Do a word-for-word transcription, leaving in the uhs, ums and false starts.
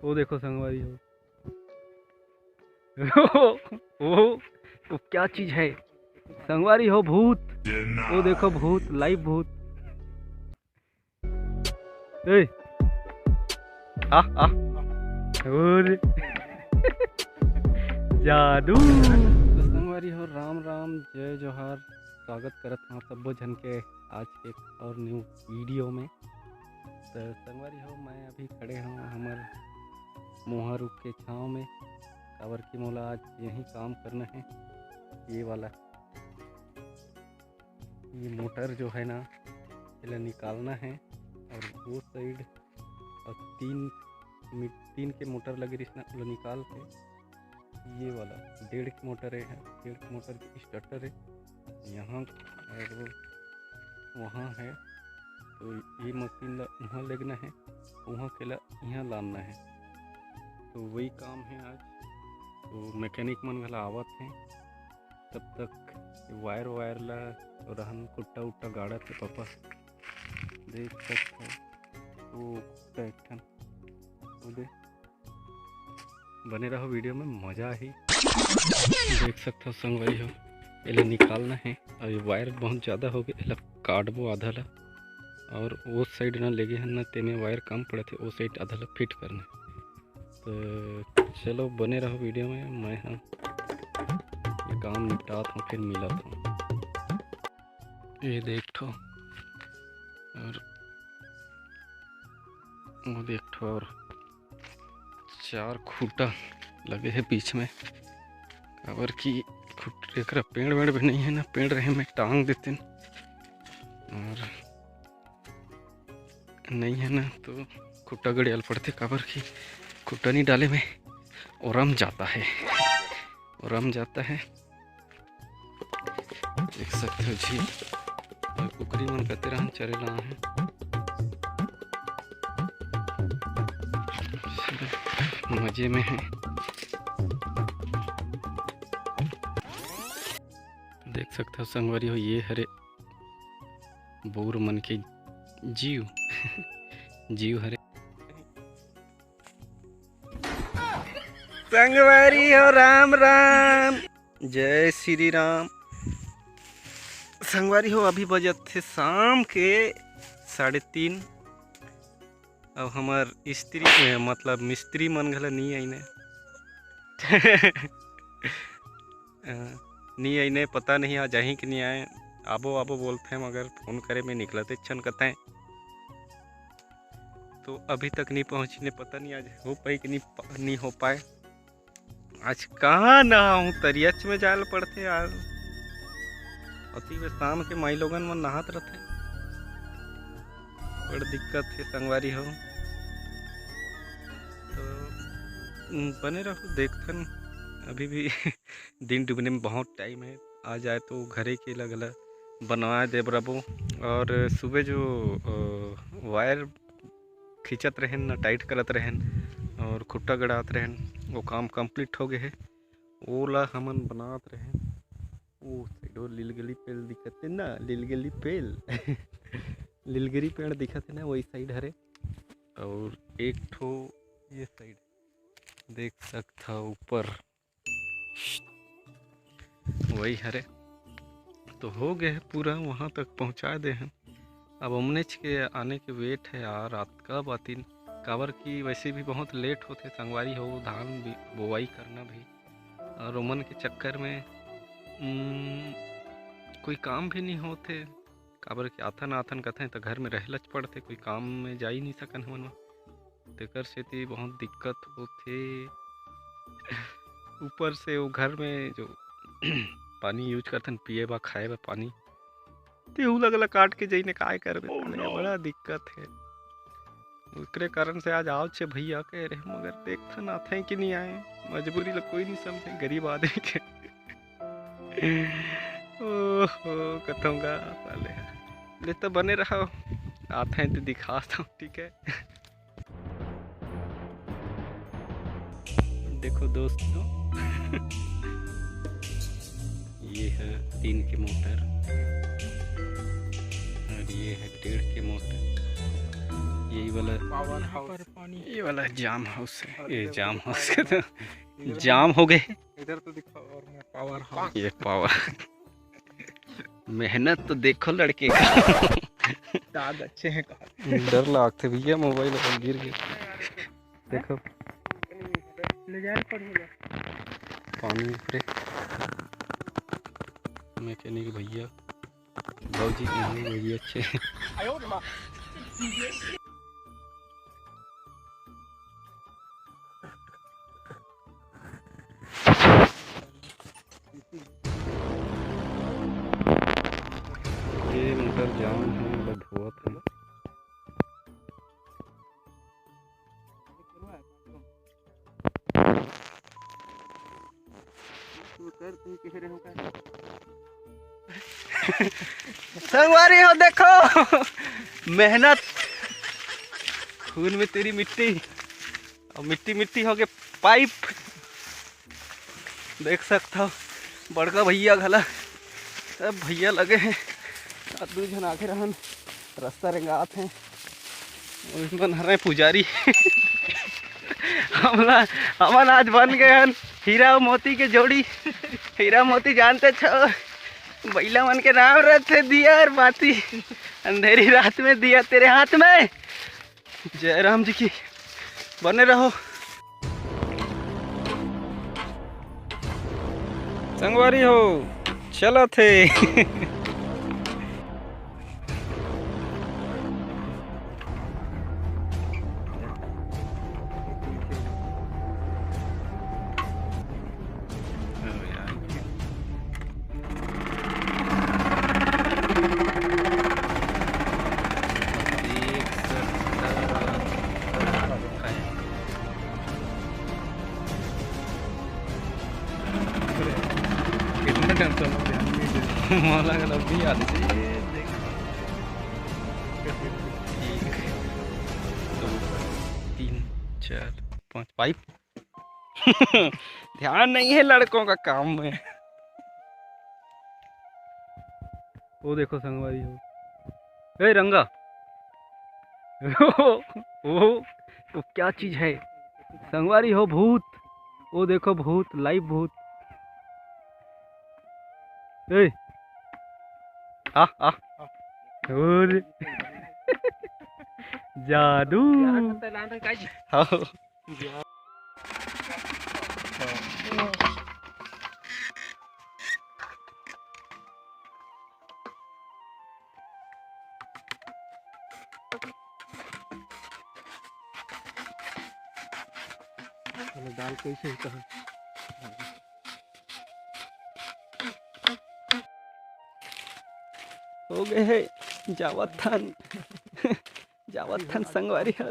वो देखो संगवारी हो। वो, वो क्या चीज है संगवारी हो? भूत। वो देखो भूत, लाइव भूत। ए। आ, आ। और जादू। तो संगवारी हो, राम राम, जय जोहार। स्वागत करत हव सब्बो झन के आज के एक और न्यू वीडियो में। तो संगवारी हो, मैं अभी खड़े हव हमर मोहा रुख के छांव में, काबर कि मोला आज यही काम करना है। ये वाला, ये मोटर जो है ना, एला निकालना है। और वो साइड और तीन मि-, तीन के मोटर लगे रहिस ना, ओला निकाल के ये वाला डेढ़ के मोटर है, डेढ़ के मोटर के स्टार्टर है यहाँ और वहाँ है। तो ये मशीन ला वहाँ लेगना है, वहाँ के ला यहाँ लानना है। तो वही काम है आज। तो मैकेनिक मन घला आवत हैं, तब तक वायर वायर ला रहन कुट्टा उट्टा गाड़त हे पापा। देख सकत हो वो कुट्टा एक ठन, वो दे। बने रहो वीडियो में, मजा आही। देख सकत हो संगवारी हो, एला निकालना है। अभी वायर बहुत ज़्यादा हो गए, एला काटबो आधा ला, और वो साइड ना लेगे हन ना, तेमे वायर कम पड़त हे, वो साइड आधा ला फिट करना है। तो चलो बने रहो वीडियो में, मैं हाँ ये काम निपटात हूँ, फिर मिलत हूँ। ये देख ठो और वो देख ठो और चार खूंटा लगे हे बीच में, काबर कि खूंट-, एकरा पेड़ वेड़ भी नहीं है ना, पेड़ रहे में टांग देतेन, और नहीं है ना तो खूंटा गड़े ल पड़थे, काबर कि खूंटा नहीं डाले में ओरम जाता है, ओरम जाता है। देख सकत हो झील, और कुकरी मन कते रहन चरे ला आहे, मजे में है। देख सकत हो संगवारी हो, ये हरे बउर मन के जीव, जीव हरे। संगवारी हो, राम राम, जय श्री राम। संगवारी हो, अभी बजत हे शाम के साढ़े तीन। अब हमर स्त्री, ए, मतलब मिस्त्री मन घला नी आइने। अ, नी आइने, पता नहीं आज आही कि नी आए। आबो आबो बोलथे, मगर फोन करे में निकलते क्षण कथे। तो अभी तक नी पहुँचिने, पता नहीं आज हो पाई कि नी प-, नी हो पाए। आज कहाँ नहाहूँ, तरियच में जाए ल पड़थे यार। अति में शाम के माई लोगन मन नहात रथे, बड़ दिक्कत हे संगवारी हो। तो, उम, बने रहो, देखथन, अभी भी दिन डूबने में बहुत टाइम है। आ जाए तो घरे के लगला बनवा देब रबो। और सुबह जो, अ, वायर खींचत रहेन ना, टाइट करत रहेन और खुट्टा गड़ात रहेन, वो काम कंप्लीट हो गए है। ओला हमन बनात रहेन। ओ साइड वो लीलगली पेल दिखत हे ना, लीलगली पेल। लीलगिरी पेड़ दिखत हे ना, वही साइड हरे। और एक ठो ये साइड देख सकत हव ऊपर, वही हरे। तो हो गए है पूरा, वहाँ तक पहुँचा दे हैं। अब ओमनेच के आने के वेट है यार, रात का बातिन, काबर कि वैसे भी बहुत लेट होथे संगवारी हो, धान भी बोवाई करना भी, और ओमन के चक्कर में, उम, कोई काम भी नहीं होथे, काबर कि आथन आथन कथें त घर में रहलच पड़थे, कोई काम में जा ही नहीं सकन हमन, तेकर सेती बहुत दिक्कत होथे। ऊपर से वो घर में जो पानी यूज करथन पिए बर, खाए बर पानी, तेहू लगला काट के जइने काय करबे, Oh, साले, no! बड़ा दिक्कत हे। ओकरे कारण से आज आवत हे भैया कहे रहे, मगर देखथन आथे कि नहीं आए, मजबूरी ला कोई नहीं समझे, गरीब आदमी के। ओहो, कथों गा साले। ले तो बने रहो, आथे तो दिखा दो, ठीक है। देखो दोस्तों, ये है तीन के मोटर और ये है डेढ़ के मोटर। यही वाला, पावर हाउस। ये वाला जाम हाउस है, ये जाम हाउस के तो जाम हो गए। इधर तो दिखाओ, और मैं पावर हाउस। ये पावर मेहनत तो देखो लड़के का। दाग अच्छे हैं कहा। डर लागथे भैया, मोबाइल अपन गिर गए। देखो। ले जाए पड़ेगा। पानी ऊपरे। मैकेनिक भैया, भौजी के यहाँ भैया अच्छे। ये मोटर जाम है, मतलब धोवत है। संगवारी हो, देखो, मेहनत खून में तेरी मिट्टी, और मिट्टी मिट्टी हो के पाइप। देख सकत हो बड़का भैया घला, सब भैया लगे हैं। अउ दू झन आगे रहन, रास्ता रेंगात हैं। ओमन हरे पुजारी। हमला, हमन आज बन गए हन हीरा अउ मोती के जोड़ी। हीरा मोती जानते छो, बइला मन के नाम रहते दिया अउ बाती। अंधेरी रात में दिया तेरे हाथ में। जय राम जी की। बने रहो। संगवारी हो, चलत हे। कितना टेंशन हो गया। मला का अभी आते देख। एक, दो, तीन, चार, पाँच। पाइप। ध्यान नहीं है लड़कों का काम में। वो देखो संगवारी हो, ए रंगा। वो, वो क्या चीज है संगवारी हो? भूत। वो देखो भूत, लाइव भूत। ए, आ, आ। और जादू। हाँ। दाल कैसे होता है? हो गए है, जावत हन। जावत हन संगवारी हो।